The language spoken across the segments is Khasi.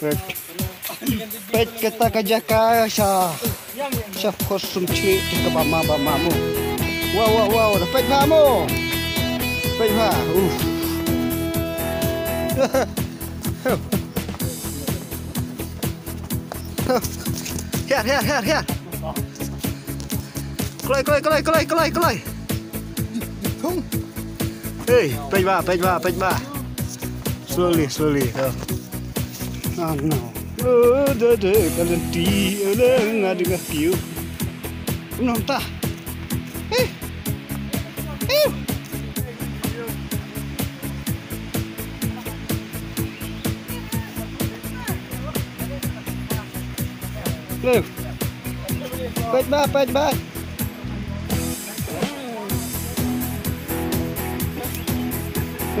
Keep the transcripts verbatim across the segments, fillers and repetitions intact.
Peit. Peit kata ka jaka sha. Sha Phot Sum Chri te kaba ma ba ma mo. Wow, wow, wow, da peit ba mo. Peit ba. Uf. Hiar, hiar, hiar, hiar. Kloi, kloi, kloi, kloi, kloi, kloi. Hey, peit ba, peit ba, peit ba. Slowly, slowly. Oh. Oh no. Oh, da, da, ka lynti, oh, da, nga dang nga kiew. Kumno mynta? Eh. Eh. Leh. Peit ba, peit ba.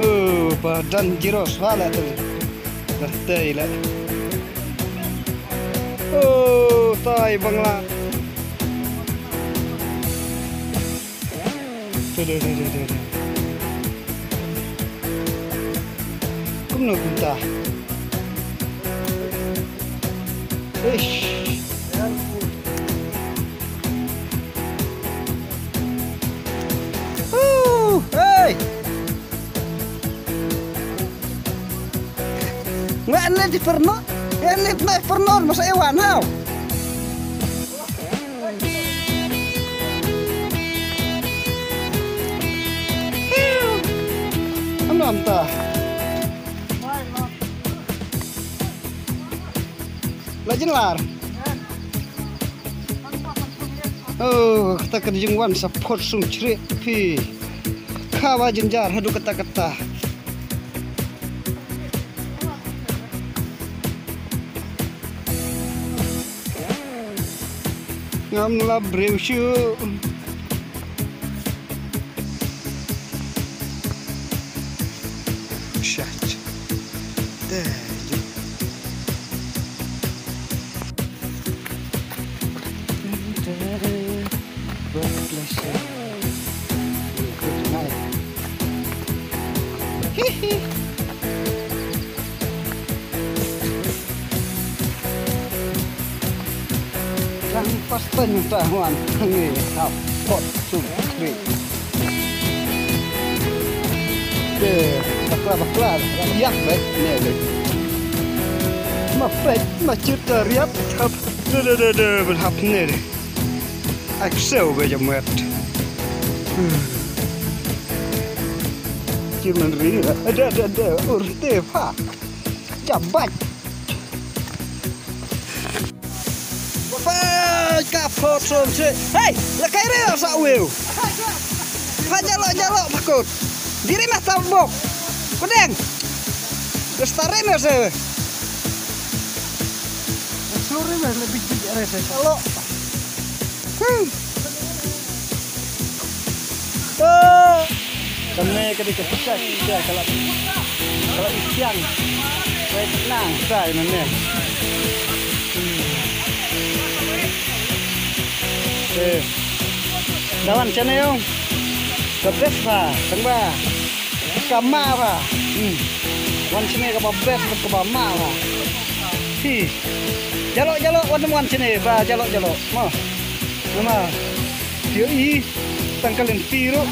Oh, ba dangerous ba la tu. Dah tei la. Oh, tai bangla. Tu, tu, tu, tu, tu, tu. Kumno kumta. Eish. Uh, hey. Nga en le di perno. Nga en le di perno masa ewan hau. Amna amta. La jin lar. Oh, kata ka jingwan sa Phot Sum Chri phi. Kaba jynjar haduh katta katta. Ngam lap briew shuh. Shit. There you go. Lang pas teng ta wan ngi hap pot sum kri. De bakla bakla yak bet ne de. Ma pet ma chut ta riap hap de de de de ben hap ne de. Ak seu be jamet. Ki man ri de de de ur te pha. Jabat. Wafai ka Phot Sum Chri. Hey, la kai re sa wiu. Pa jalo jalo pakut. Diri mah tabok. Kudeng. Lestari mah se. Sorry mah lebih bijak re se. Jalo. Hmm. Oh. Kane ka dei ka pisa, pisa, ka la, ka la isiang. Ka la nang sai nane. Hmm. Eh. Dawan chane yong. Ka best ba, tang ba. Ka ma ba. Hmm. Wan chane ka ba best, ka ba ma ba. Hi. Jalo, jalo, wan, wan chane ba, jalo, jalo. Ma. Nama. Yo i tang ka lynti ruh.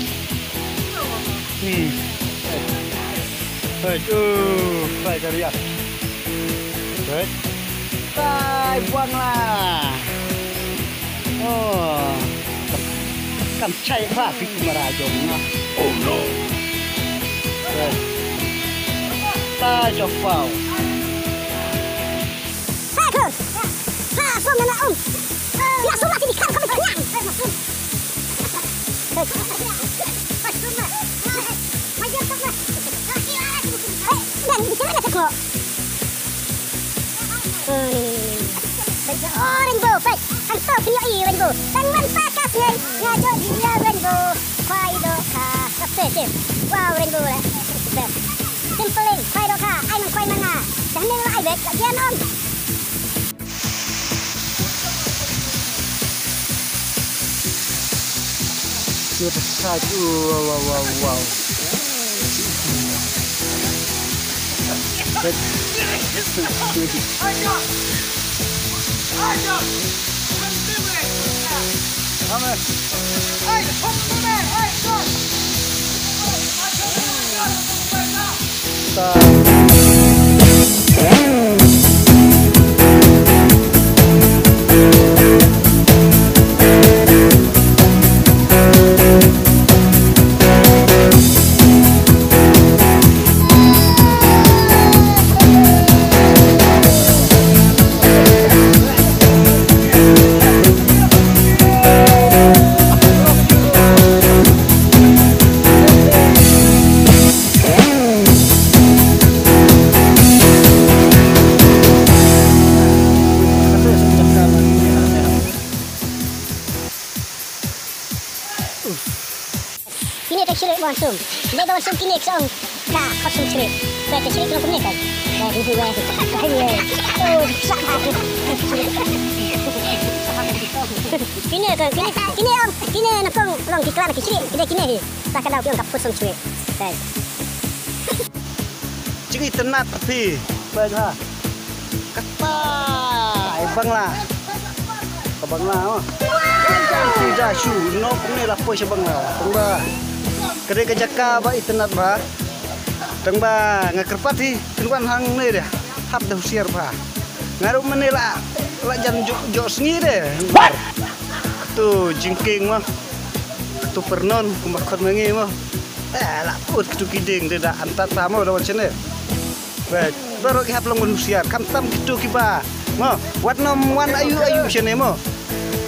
Hmm. Hai, oh, hai ka riat. Hai. Tai buang la. Oh. Kan chai ba pi kumara jong nga. Oh no. Hai. Tai jong pau. Sa khun. Sa sum na um. Ïa sum la sini kan kami kenyang. Dan bicara na teko. Oh, ni, ni, ni, ni. Oh, rainbow, pek. Ang tau kini i rainbow. Tang man pakas ngai. Ngajak dia rainbow. Pai doka. Kapte, sim. Wow, rainbow le. Best. Simple. Pai doka. Ai nang kwai manga. Dah ni la ai bek. Lagi anom. You're the side. Ooh, wow, wow, wow, wow. Kine ka shrip ba wan sum. Dei ba wan sum kine ka song. Ka khot sum shrip. Ba ka shrip long kumne kan. Ba hu hu wai. Hai wai. Oh, sak. Kine ka, kine, kine am, kine na kong long ki klan ki shrip. Kine, kine hi. Ba ka daw ki ong ka khot sum shrip. Dei. Jingïatynnat phi. Peit ha. Kata. Ai bangla. Ka bangla mo. Ti da shu no kumne la poi sha bangla. Tang ba. Ka dei ka jaka ba itynnat ba. Tang ba nga kyrpad hi. Phin wan hangne de. Hap da husiar ba. Nga ruh mynne la. La jan jok jok sngi de. What? Katu jingkieng mo. Katu pyrnong kumba khot ma ngi mo. Eh, la put kitu ki dieng de da antat ta mo da wan shane. Weh, baroh ki hap long ban husiar, khamtam kitu kiba. Mo, wat nym wan ayu ayu shane mo.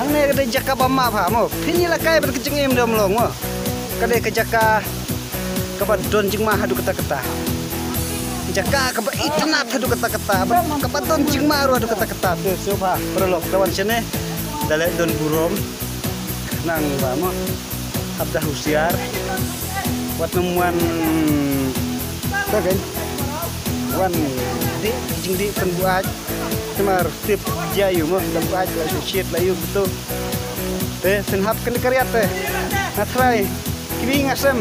Hangne ka dei jaka ba map ha mo. Phin ïa la kai bad ka jingim dom long mo. Ka dei ka jaka kaba don jingma haduh katta katta. Jaka kaba itynnat haduh katta katta. Ba kaba don jingma ruh haduh katta katta. Te sngewbha paralok da wan shane. Da leh don burom. Nang ba mo. Hap da husiar. Wat nym wan. Te kan. Wan dih jingdih pynbuaid. Te mar tip jia ïa u mo pynbuaid la shu shit la ïa u tu. Te phin hap kane ka riat te. Nga trai. Kiwi nga sem.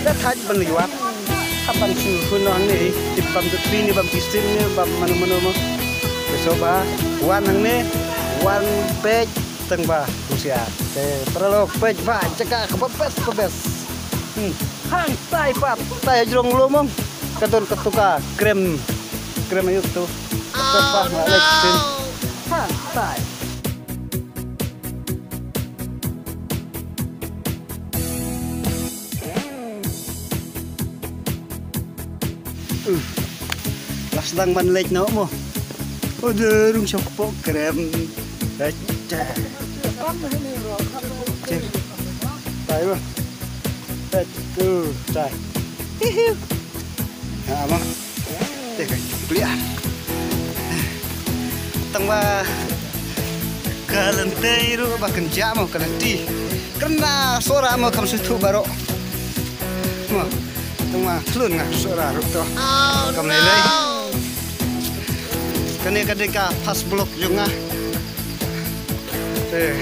Da thait ban leh wat. Hap ban shu hun hangne. Tip bam dut pi ni bam kistin ni bam mano mano mo. Te sngewbha wan hangne. Wan peit. Tang ba husiar. Te paralok peit ba jaka kaba best ba best. Hmm. Hangtai pat tai jrong lum ong. Ka don katu ka krem. Krem ayu tu. Peit ba nga leh tin. Hangtai. Uh. La sdang ban leit noh mo. Ode rung shapoh krem. Leit. Che. Tai mo. Leit tu tai. Hihiu. Ha mo. Te ka kliar. Tang ba ka lynti ruh ba kynjah mo ka lynti. Kren da sora mo kam sngewthuh baroh. Mo, tang ba thlun nga sora ruh to. Kam lei lei. Kane ka dei ka first vlog jong nga. Eh.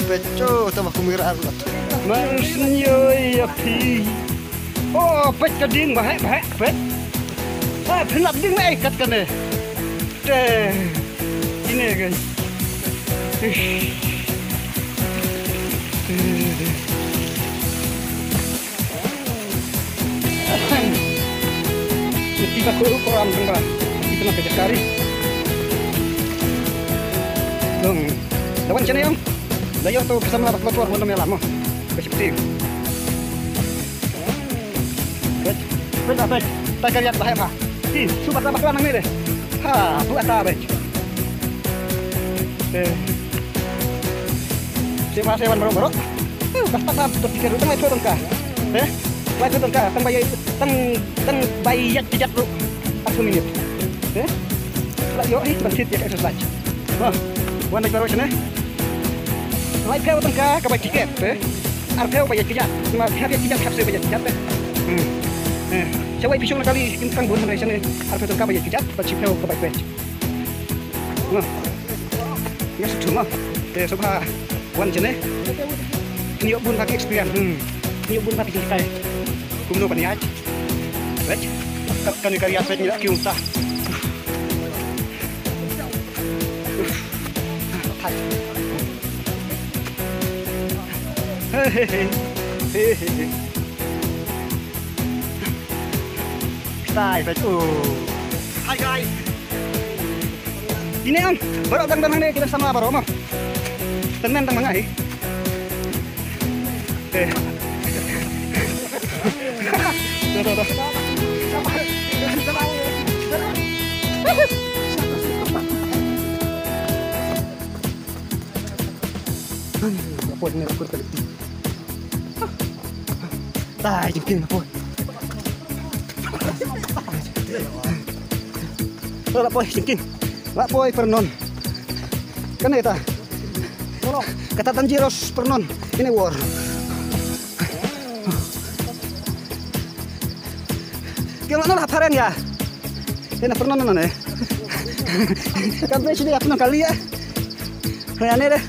Peit to, to ba kumne ruh. Mar snioi ïa phi. Oh, peit ka dieng ba heh ba heh peit. Ah, phin lap dieng ba heh kat kane. Te. Ine kan. Ish. Mesti ba ko ko ram tang ba. Kita nak kerja kari. Dong. Lawan channel. Layo to kita malah bakal keluar mana melam. Kasih putih. Peit, peit, peit. Tai ka riat ba heh ba. Hi, shu bata bakla nangne de. Ha, buh ata peit. Eh. Sngewbha sngewbha baroh baroh. Eh, basta tam tu tiket tang lai phew tyngka. Eh? Lai phew tyngka tang ba ïa tang tang ba ïa kjat ruh. Arphew minit. Eh? La ïoh hi ban thied ïa ka exercise. Mo, wan leit baroh shane. Laiphew tyngka ka bai tiket, eh? Arphew ba ïaid kjat. Ma hap ïaid kjat, hap shu ba ïaid kjat, eh? Hmm. Eh, shawei phi shong na kali ki tang bun hynrei shane. Arphew tyngka ba ïaid kjat, bad shiphew ka bai peit. Mo. Ïa shu tu mo. Te sngewbha wan shane. Phin ïoh bun ba ki experience. Hmm. Phin ïoh bun ba ki jinghikai. Kumno ban ïaid. Peit. Kane ka riat peit ngi la kiew ta. Stai peit. Oh. Hi guys. Ine ang baroh dang dang hangne kita sama baroh ma. Tymmen dang ma nga hi. Eh. Tuh, tuh, tuh. Aduh, apa ini, apa ini? Tai jingkieng, apa? Oh, la poi jingkieng. La poi Pernon. Kane ta. Kata Tanjiro Pernon. Ine wor. Kien la noh la phareng ïa. Ine Pernon noh ne. Ka bridge ne ïa Pernon kali ïa. Ïa ne de.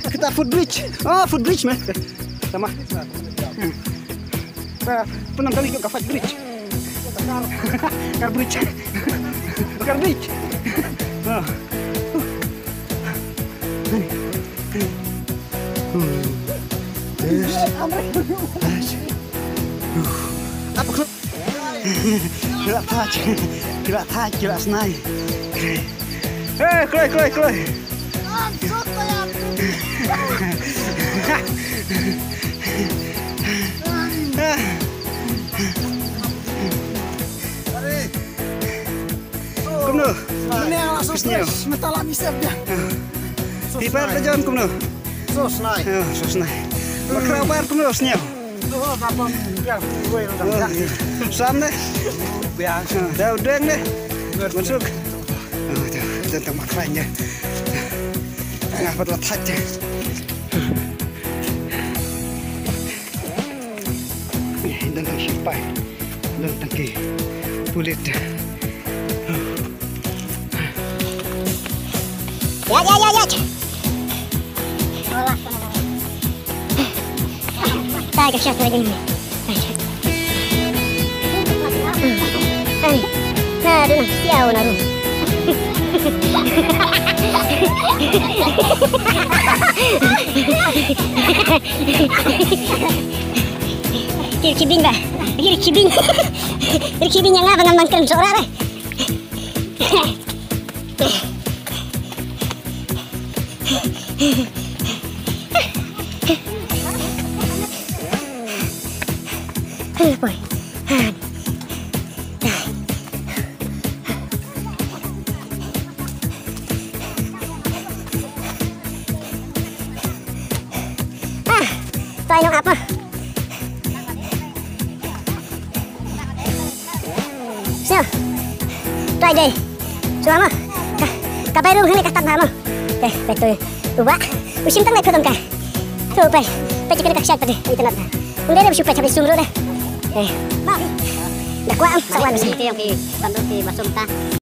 Kata footbridge. Oh, footbridge me. Tama. Hmm. Ka Pernon kali ka footbridge. Kar bridge. Kar bridge. Ah. Ani. Ani. Hmm. Yes. Yes. Apa kena? Kila thach. Kila thach, kila snai. Eh, kloi, kloi, kloi. Kumno? Mane ala so. Ksniew. Mata la misep dia. Tibar da jon kumno? So snai. Oh, so snai. Bakhraw bar kumno sniew? Oh, ba pom dia. Wei lo dang dia. Sam de. Bia. Da deng de. Masuk. Oh, da, da tang mak lain de. Nga pat la thach de. Don tang shipai, don tang ki pulit. Ya, ya, ya, ya. Tai ka shat lagi ni. Ai. Na, duna, siaw na rum. Kir kibin ba. Kir kibin. Kir kibin ïa nga ba ngan bang kren sora re. Boy. Ah, tai nong apa? Sio. Tai dei. Sio ma. Ka, ka bai rung hane ka tat ma ma. Te, te tu. Uba. Usim tang dei phetong ka. Tu pai. Pai chicken ka kshat pati. Internet. Unde dei usim pai chabe sum ro dei. Eh. Da kwa am sawan. Ki yang ki bantu ki basum ta.